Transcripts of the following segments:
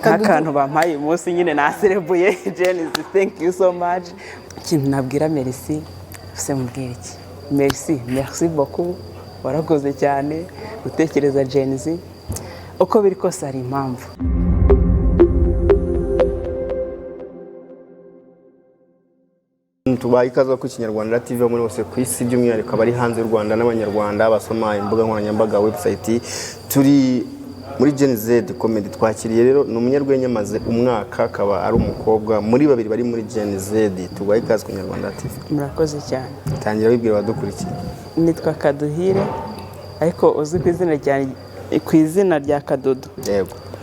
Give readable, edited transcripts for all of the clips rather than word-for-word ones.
Nk'akantu bampaye uyu munsi nyine naserebuye. Gen Z, thank you so much. Ikintu nabwira Merci, se mubwira iki? Merci, merci beaucoup, warakoze cyane gutekereza Gen Z. Uko biri kose hari impamvu. Tubaye ikaze ku Kinyarwanda TV muri hose ku isi, by'umwihariko abari hanze y'u Rwanda n'Abanyarwanda basoma imbuga nkoranyambaga, website. Turi muri Gen Z Comedy. Twakiriye rero ni umunyarwenya, amaze umwaka, akaba ari umukobwa muri babiri bari muri Gen Z. Tubaye ikaze ku Kinyarwanda TV. Murakoze cyane. Tangira wibwira abadukurikiye. Nitwa Kaduhire, ariko uzwi ku izina rya Kadodo.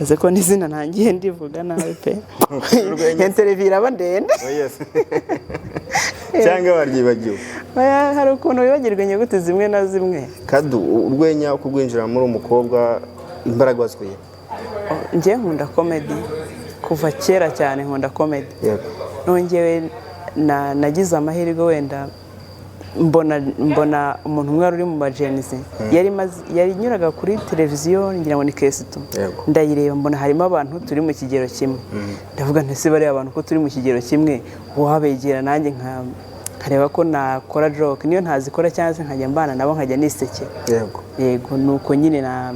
Uzi ko n'izina ntangiye ndivuga nabi pe. Urwenya. Interview iraba ndende. Oh, yes. Cyangwa waryibagiwe? Oya, hari ukuntu wibagirwa inyuguti zimwe na zimwe. Kadu, urwenya uko rwinjira muri umukobwa, imbaraga wazikuye? Njye nkunda comedy kuva kera cyane, nkunda comedy. Nongewe nagize amahirwe, wenda mbona umuntu umwe wari uri mu ba Gen Z, yari nyuraga kuri televiziyo, ngira ngo ni Kesitu. Ndayireba, mbona harimo abantu turi mu kigero kimwe. Ndavuga nti: "Se bariya abantu ko turi mu kigero kimwe, wabegera nanjye nkareba ko nakora joke, niyo ntazikora, cyangwa se nkajya mbana nabo, nkajya nisekera." Yego, nuko nyine na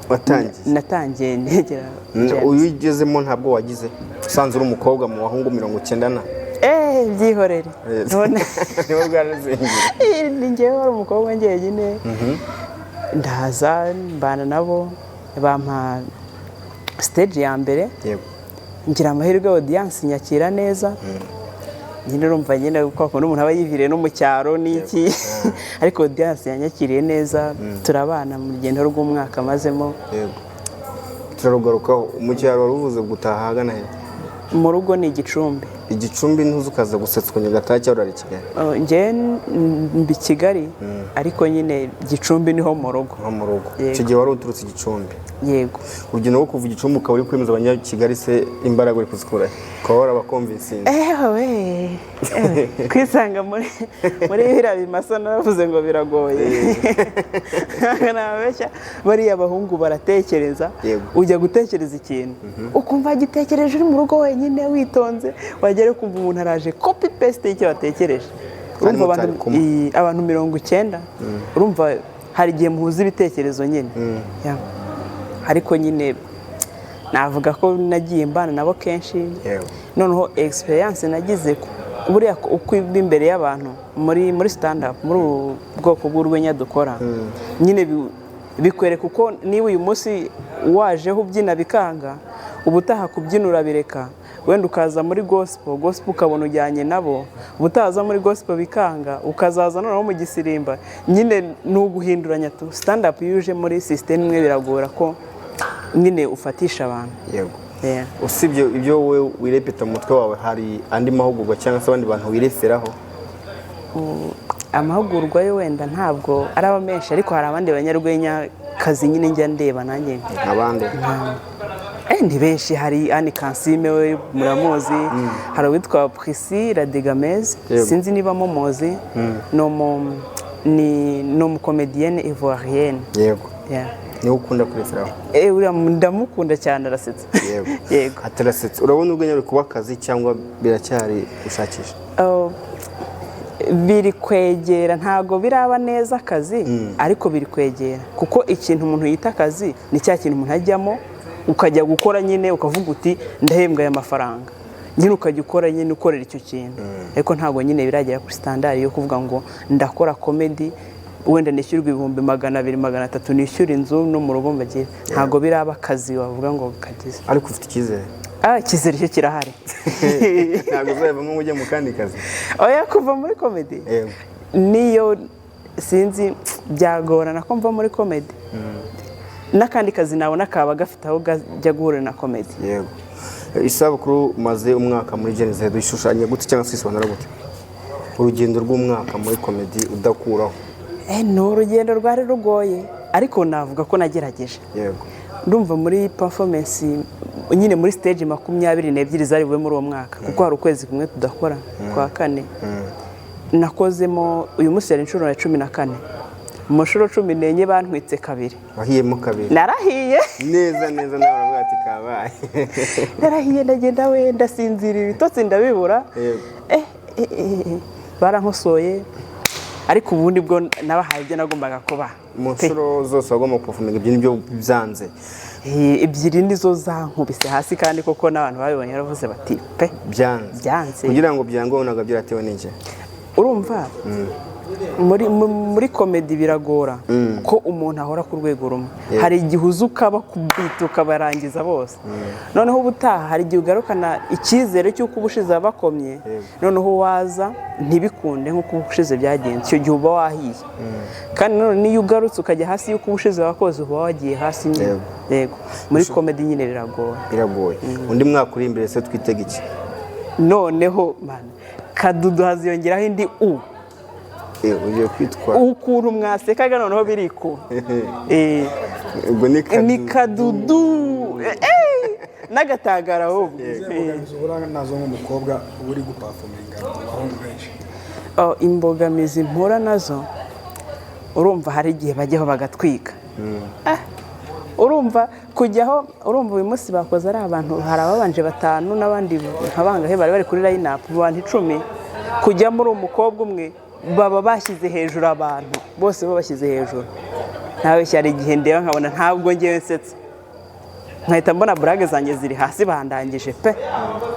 Watangiye. Natangiye negera Gen Z. Uyu ugezemo ntabwo wagize usanze uri umukobwa mu bahungu 90 na? Eh, byihorere. None Nibo bwarazingiye. Ni njyewe wari umukobwa njyenyine. Ndaza mbana nabo, bampa stage ya mbere. Ngira amahirwe, audience nyakira neza nyine. Urumva nyine kwa kundi umuntu aba yiviriye no mu cyaro n'iki, ariko audience yanyakiriye neza, turabana mu rugendo rw'umwaka mazemo. Yego, turarugarukaho. Mu cyaro wari uvuze, gutaha ahagana he? Mu rugo ni Igicumbi. Igicumbi, ntuzi ukaza gusetswa Nyagatare cyangwa urara i Kigali? Oh, njyewe mba i Kigali, ariko nyine Gicumbi niho mu rugo. Nko mu rugo. Yego. Icyo gihe wari uturutse Igicumbi? Yego. Urugendo rwo kuva Igicumbi ukaba uri kwemeza Abanyakigali se, imbaraga uri kuzikura he? Ukaba warabaconvincinze? Ewe, ewe, kwisanga muri biriya bimasa, naravuze ngo biragoye, nabeshya. Bariya bahungu baratekereza. Ujya gutekereza ikintu, ukumva gitekereje uri mu rugo wenyine witonze, wagera ukumva umuntu araje, copy paste y'icyo watekereje. Kandi Urumva mutari abantu kumwe. Abantu 90, urumva hari igihe muhuza ibitekerezo nyine. Yeah. Ariko nyine navuga ko nagiye mbana nabo kenshi. Noneho experience nagize buriya uko iba imbere y'abantu muri stand up, muri ubu bwoko bw'urwenya dukora nyine, bikwereka uko niba uyu munsi wajeho ubyina bikanga, ubutaha kubyina urabireka, wenda ukaza muri gospel, gospel ukabona ujyanye nabo, ubutaha muri gospel bikanga, ukazaza noneho mu gisirimba. Nyine ni uguhinduranya tu. Stand up iyo uje muri system imwe, biragora ko nyine ufatisha abantu. Yeah. Usibye ibyo wowe wirepeta mu mutwe wawe, hari andi mahugurwa cyangwa se abandi bantu wireferaho? Amahugurwa yo wenda ntabwo araba menshi, ariko hari abandi banyarwenya kazi nyine njya ndeba nanjye. Abandi? Ni benshi. Hari Anne Kansime, we muramuzi. Hari uwitwa Priscille Radigamez. Sinzi niba mumuzi, ni umucomédienne ivoirienne. Yeah. Niwe ukunda kureferaho? Uriya ndamukunda cyane, arasetsa. Yego. Atarasetse. Urabona urwenya ruri kuba akazi cyangwa biracyari gushakisha? Oh, biri kwegera, ntabwo biraba neza akazi, ariko biri kwegera, kuko ikintu umuntu yita akazi ni cya kintu umuntu ajyamo, ukajya gukora nyine ukavuga uti: "Ndahembwa aya mafaranga." Nyine ukajya ukora nyine ukorera icyo kintu, ariko ntabwo nyine biragera kuri standard yo kuvuga ngo ndakora comedy, wenda nishyurwa 200,000, 300,000, nishyura inzu no mu rugo mbagire. Ntabwo biraba akazi wavuga ngo kagize. Ariko ufite icyizere? Ah, icyizere cyo kirahari. Ntabwo uzayavamo ngo ujye mu kandi kazi? Oya, kuva muri comedy, Yego. niyo sinzi, byagorana ko mva muri comedy. N'akandi kazi nabona kaba gafite aho kajya guhurira na comedy. Yego. Isabukuru umaze umwaka muri Gen Z, ishushanya gute cyangwa se isobanura gute urugendo rw'umwaka muri comedy udakuraho? Ni urugendo rwari rugoye, ariko navuga ko nagerageje. Ndumva muri performance nyine, muri stage 22 zari bube muri uwo mwaka, kuko hari ukwezi kumwe tudakora kwa kane, nakozemo uyu munsi yari inshuro ya 14. Mu nshuro 14 bantwitse kabiri. Wahiyemo kabiri? Narahiye. Neza neza, nawe uravuga ati kabaye. Narahiye, ndagenda we, ndasinzira, ibitotsi ndabibura. Barankosoye, ariko ubundi bwo nabahaye ibyo nagombaga kubaha. Mu nshuro zose wagomba kuperforminga, ibyo nibyo byanze? Ebyiri nizo zankubise hasi, kandi koko n'abantu babibonye baravuze bati pe. Byanze. Byanze. Kugira ngo byange, wabonaga byaratewe n'iki? Urumva muri comedy biragora ko umuntu ahora ku rwego rumwe. Hari igihe uza ukabakubita, ukabarangiza bose, noneho ubutaha hari igihe ugarukana icyizere cy'uko ubushize wabakomye, noneho waza ntibikunde nk'uko ubushize byagenze. Icyo gihe uba wahiye, kandi nanone niyo ugarutse ukajya hasi y'uko ubushize wakoze, uba wagiye hasi nyine. Yego, muri comedy nyine biragora. Biragoye. Undi mwaka uri imbere se twitega iki? Noneho man, Kadudu haziyongeraho indi u. Ugiye kwitwa? Ukuntu mwasekaga noneho biriku. Ubwo ni Ni Kadudu. Kadudu. N'agatangara ahubwo. Imbogamizi uhura nazo nk'umukobwa uba uri guperforminga mu bahungu benshi? Oh, imbogamizi mpura nazo, urumva hari igihe bajyaho bagatwika. Urumva kujyaho, urumva uyu munsi bakoze ari abantu, hari ababanje batanu n'abandi nka bangahe bari bari kuri line up, mu bantu 10 kujyamo uri umukobwa umwe, baba bashyize hejuru abantu bose, babashyize hejuru. Ntabeshya, hari igihe ndeba nkabona ntabwo ngewe nsetse, nkahita mbona blague zanjye ziri hasi, bandangije pe.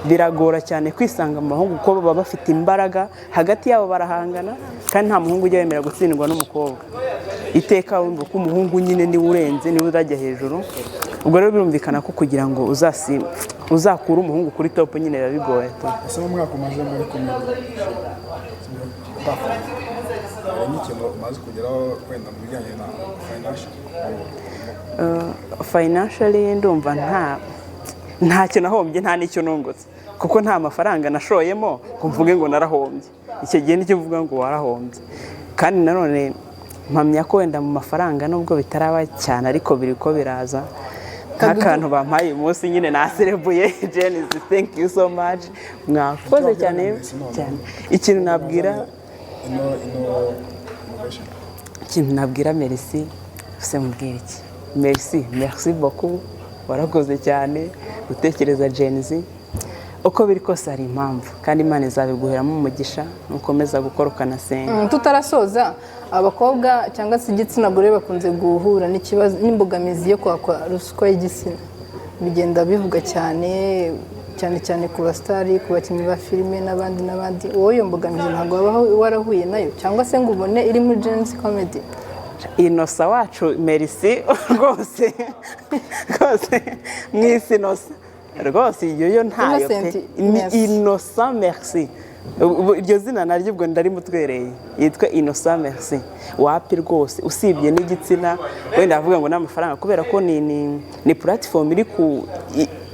Biragora cyane kwisanga mu bahungu kuko baba bafite imbaraga, hagati yabo barahangana, kandi nta muhungu ujya wemera gutsindwa n'umukobwa. Iteka wumva ko umuhungu nyine niwe urenze, niwe uzajya hejuru. Ubwo rero birumvikana ko kugira ngo uzakure umuhungu kuri top nyine biba bigoye tu. Ese mu mwaka umaze muri comedy hari n'ikintu umaze kugeraho wenda mu bijyanye na financial? Financially ndumva ntacyo nahombye, nta n'icyo nungutse, kuko nta mafaranga nashoyemo ngo mvuge ngo narahombye. Icyo gihe nicyo uvuga ngo warahombye. Kandi nanone mpamya ko wenda mu mafaranga, nubwo bitaraba cyane, ariko biri ko biraza, nk'akantu bampaye uyu munsi nyine naserebuye. Gen Z, thank you so much, mwakoze cyane cyane. Ikintu nabwira Ino innovation? Ikintu nabwira Merci, se mubwira iki? Merci, merci beaucoup, warakoze cyane gutekereza Gen Z. Uko biri kose hari impamvu, kandi Imana izabiguheramo umugisha nukomeza gukora ukanasenga. Tutarasoza, abakobwa cyangwa se igitsina gore bakunze guhura n'ikibazo n'imbogamizi yo kwakwa ruswa y'igitsina. Bigenda bivuga cyane cyane cyane ku basitari, ku bakinnyi ba filime n'abandi n'abandi. Wowe iyo mbogamizi ntabwo wabaho warahuye nayo, cyangwa se ngo ubone iri muri Gen Z Comedy? Inosa wacu Merci, rwose rwose, mu isi Inosa rwose iyo yo ntayo pe. Innocent. Ni Merci. Inosa Merci. Ubu iryo zina naryo ubwo ndarimutwereye, yitwa Inosa Merci. Wapi rwose, usibye n'igitsina, wenda avuga ngo n'amafaranga, kubera ko ni platform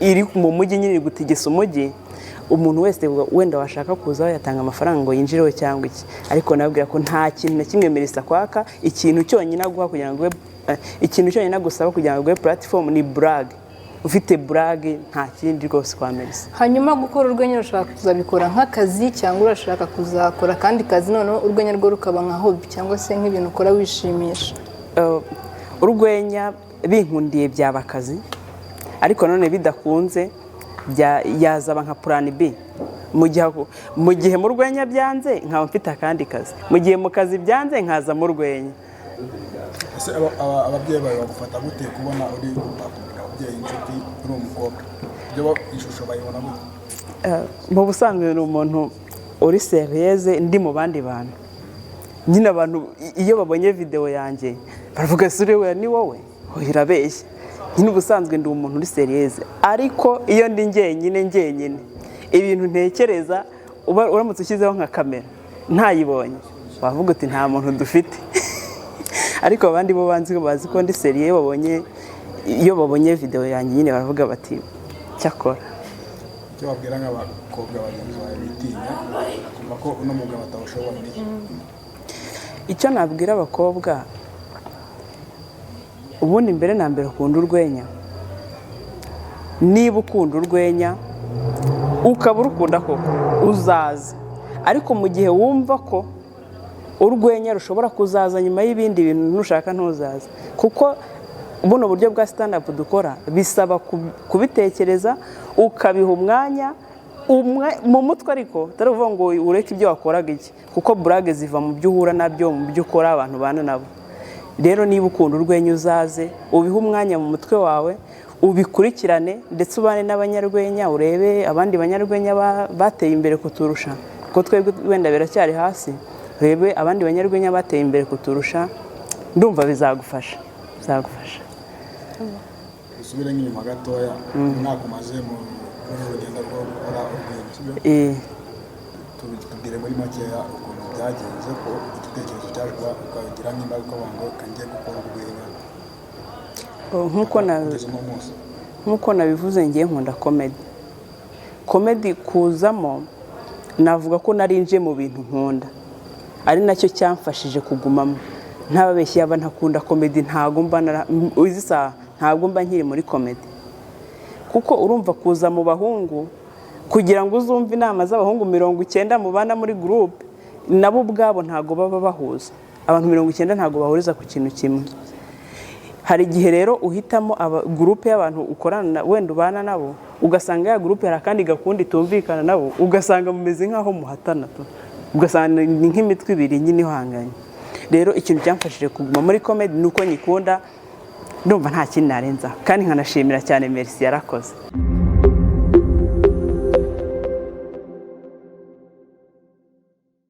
iri mu mujyi nyine, iri gutigisa umujyi. Umuntu wese wenda washaka kuzaho yatanga amafaranga ngo yinjireho cyangwa iki, ariko nabwira ko nta kintu na kimwe Melissa kwaka. Ikintu cyonyine aguha kugira ngo ikintu cyonyine agusaba kugira ngo aguhe platform ni blague. Ufite blague, nta kindi rwose kwa Melissa. Hanyuma gukora urwenya, urashaka kuzabikora nk'akazi cyangwa urashaka kuzakora akandi kazi, noneho urwenya rwo rukaba nka hobby cyangwa se nk'ibintu ukora wishimisha? Urwenya binkundiye byaba akazi, ariko none bidakunze yazaba nka plan B. Mu gihe mu rwenya byanze, nkaba mfite akandi kazi. Mu gihe mu kazi byanze, nkaza mu rwenya. Ese ababyeyi bawe bagufata gute, kubona uri guperforminga, ababyeyi, inshuti, uri umukobwa? Ibyo ishusho bayibona gute? Mu busanzwe ni umuntu uri sérieuse ndi mu bandi bantu nyine. Abantu iyo babonye videwo yanjye baravuga: "Ese uriya ni wowe? Oya, irabeshya." Nyine ubusanzwe ndi umuntu uri sérieuse, ariko iyo ndi njyenyine njyenyine, ibintu ntekereza, uramutse ushyizeho nka kamera ntayibonye, wavuga uti nta muntu dufite. Ariko abandi bo banzi, bazi ko ndi sérieux. Iyo babonye videwo yanjye nyine baravuga bati cyakora. Icyo babwira nk'abakobwa bagenzi bawe bitinya kumva ko uno mwuga batawushobora ni iki? Icyo nabwira abakobwa, ubundi mbere na mbere ukunda urwenya, niba ukunda urwenya ukaba urukunda koko, uzaza. Ariko mu gihe wumva ko Urwenya rushobora kuzaza nyuma y'ibindi bintu, nushaka ntuzaza, kuko buno buryo bwa stand up dukora bisaba kubitekereza, ukabiha umwanya mu mutwe, ariko atari ukuvuga ngo ureke ibyo wakoraga iki, kuko blague ziva mu byo uhura nabyo, mu byo ukora, abantu ubana nabo. Rero niba ukunda urwenya, uzaze ubihe umwanya mu mutwe wawe, ubikurikirane, ndetse ubane n'abanyarwenya, urebe abandi banyarwenya bateye imbere kuturusha, kuko twebwe wenda biracyari hasi. Urebe abandi banyarwenya bateye imbere kuturusha, ndumva bizagufasha, bizagufasha. Usubire nk'inyuma gatoya, umwaka umaze muri uru rugendo rwo gukora urwenya, sibyo? Eh. Tubwire muri makeya ukuntu byagenze, ko igitekerezo cyaje kuba ukagira nk'imbaraga ukavuga ngo reka njye gukora urwenya Nk'uko na kugeza uno munsi. Nk'uko nabivuze, ngiye nkunda comedy. Comedy kuzamo, navuga ko nari nje mu bintu nkunda, ari nacyo cyamfashije kugumamo. Ntababeshyi, yaba ntakunda comedy ntabwo mba izi saha ntabwo mba nkiri muri comedy, kuko urumva kuza mu bahungu, kugira ngo uzumve inama z'abahungu 90 mubana muri groupe, nabo ubwabo ntabwo baba bahuza. Abantu 90 ntabwo bahuriza ku kintu kimwe. Hari igihe rero uhitamo groupe y'abantu ukorana wenda ubana nabo, ugasanga ya groupe hari akandi gakundi tumvikana nabo, ugasanga mumeze nk'aho muhatana tu, ugasanga ni nk'imitwe ibiri nyine ihanganye. Rero ikintu cyamfashije kuguma muri comedy ni uko nyikunda. Ndumva nta kindi narenzaho, kandi nkanashimira cyane Merci, yarakoze.